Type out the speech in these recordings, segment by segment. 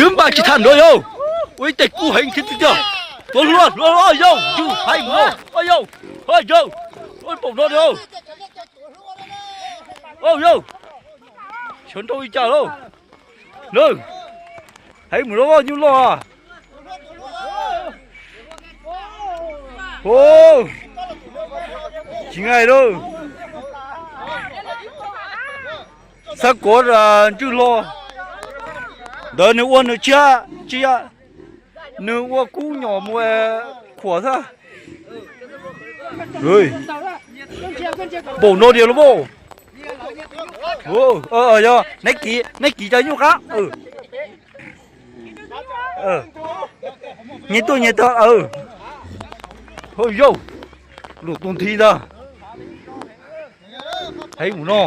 Twb npaj tsis tag nrho yau. Ua ib teg kub heev thiab tiag tiag. Tuav hlua hlua yau, yus hais mus yau, yau, yau, pom no yau. Yau, xyov nrau li cas lauj. Lawm, heev mus lauj, nyuj loj. Tsis ngai lauj. Xab kuav ntswj hlo. Ntawd nws ua nws tshiab, tsis yog, nws ua kub nyom mus khuam xwb. Npaum no diam los mas. Yog, neb kiv, neb kiv cov nyuj qab. Nyias tuaj nyias tog. Yau, lus tus nthi ntag. Heev mus no.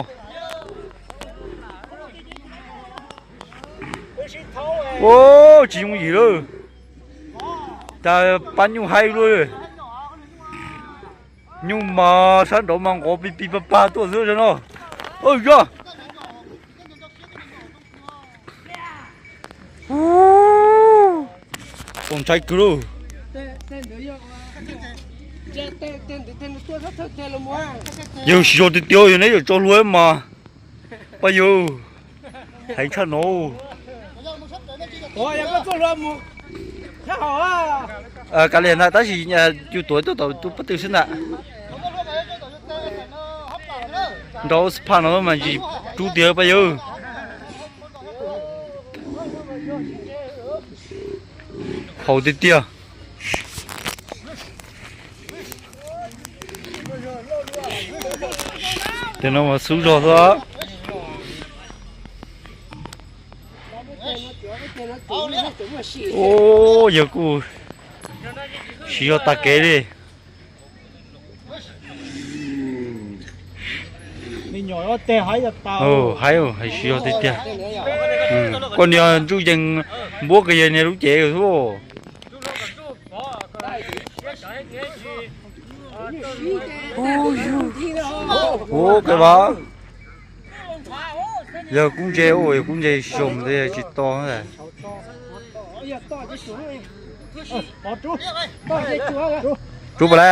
Tsis yooj yim lawm. Cas pab nyuj haib luaj. Nyuj mas sab nraud mas nqov pis pis pag pag tuaj xwb no. Yog, txaus ntshai kawg lauj. Yawg siv zog tiag tiag, yog neb yuav tso hlua mas, pab yawg, heev tshaj no. Kav liam ntag, tab sis yus tuav tuaj tom tus pob tw xwb ntag. Nrau xab phaj no mas ntsis rub tiag pab yawg. Haum tiag tiag. Tej no mas xub zog xwb. Yawg kuj siv zog tag kev li. Haib, siv zog tiag tiag. Koj niag ntsuj yees npuab kiag yawg niag lub cev xwb. Ua kawg vas. Yawg kub ntse, yawg kub ntse zoo ntawd tsis to. Rub puas lawm?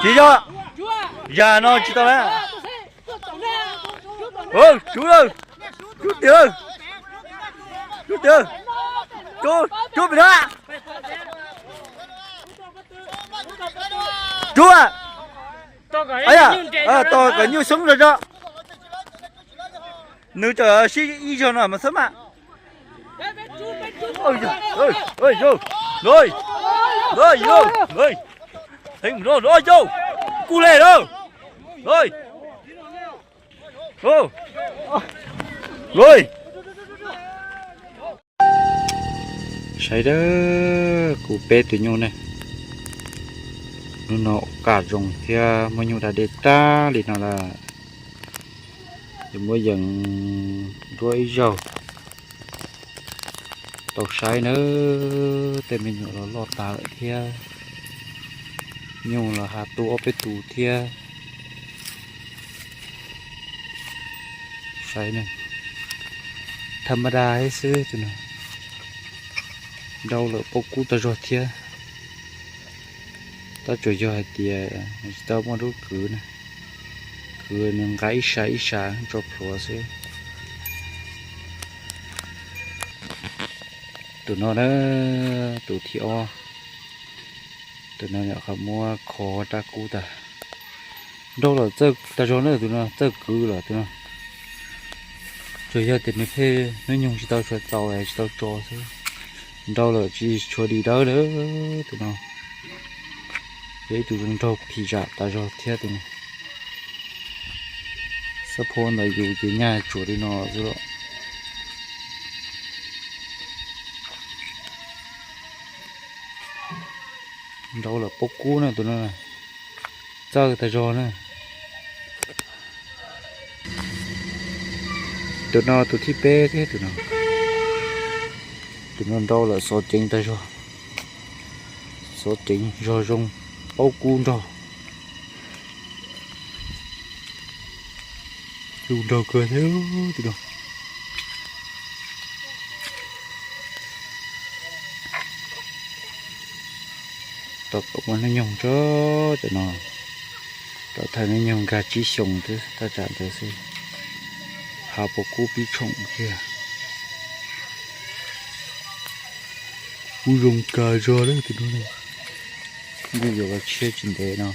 Tsis yog, yam no tsis tau na. Rub lawm, rub tiag, rub tiag, rub pem no. Rub, tos kom nyuj xoob zog tso. Nws tseem sib ib zaug no mas xoob mas. Heev no, kub lawm. Saib dawb, kuv peb tus nyuj ne. Hnub no kam zoo thiab muaj nyuj da dej tag li no lawm. Ces muab yees nruab ib zaug. Tau saib nawb, tej me nyuam los loj tas lawm thiab. Nyuj los has tu ob peb tus thiab. Saib na, thas mas das xwb tus no. Nrau lawm paub kub tag zog thiab. Tab tsuas yog hais tias nws tsis tau muaj lub kwv na, kwv nws nqa ib sab ib sab tso plhuav xwb. Tus no na, tus thib ob. Tus no nyuam qhuav muab kho rab kub tas. Nrau lawm txawj tag zog na tus no, txawj kwv lawm tus no. Tsuas yog tias nws pheej hnub nyoog tsis tau tshuav txaus es tsis tau tso xwb. Nrau lawm tsis tshuav dim dawb lawm tus no. Yog ib tug zoo nraug phim zam tas zog thiab tus no. Xab phuab ntawd yus ces nyaj tsuas li no xwb los. Nrau lawm paub kub na tus no, txawj tag zog na. Tus no tus thib peb thiab tus no. Tus no nrau lawm xov ceev tag zog, xov ceev zog zoo, paub kub nrog. Zoo nraug kawg thiab tus no. Kom ua hnub nyoog tso, cov no rau thawj hnub nyoog nkag tsib xyoos twb thaj tsam ntawd xwb. Hav puas kub pib tshoom kiag. Kub zoo kawg zog lawm tus no. Ntuj yuav los tshiab tsis ntev no.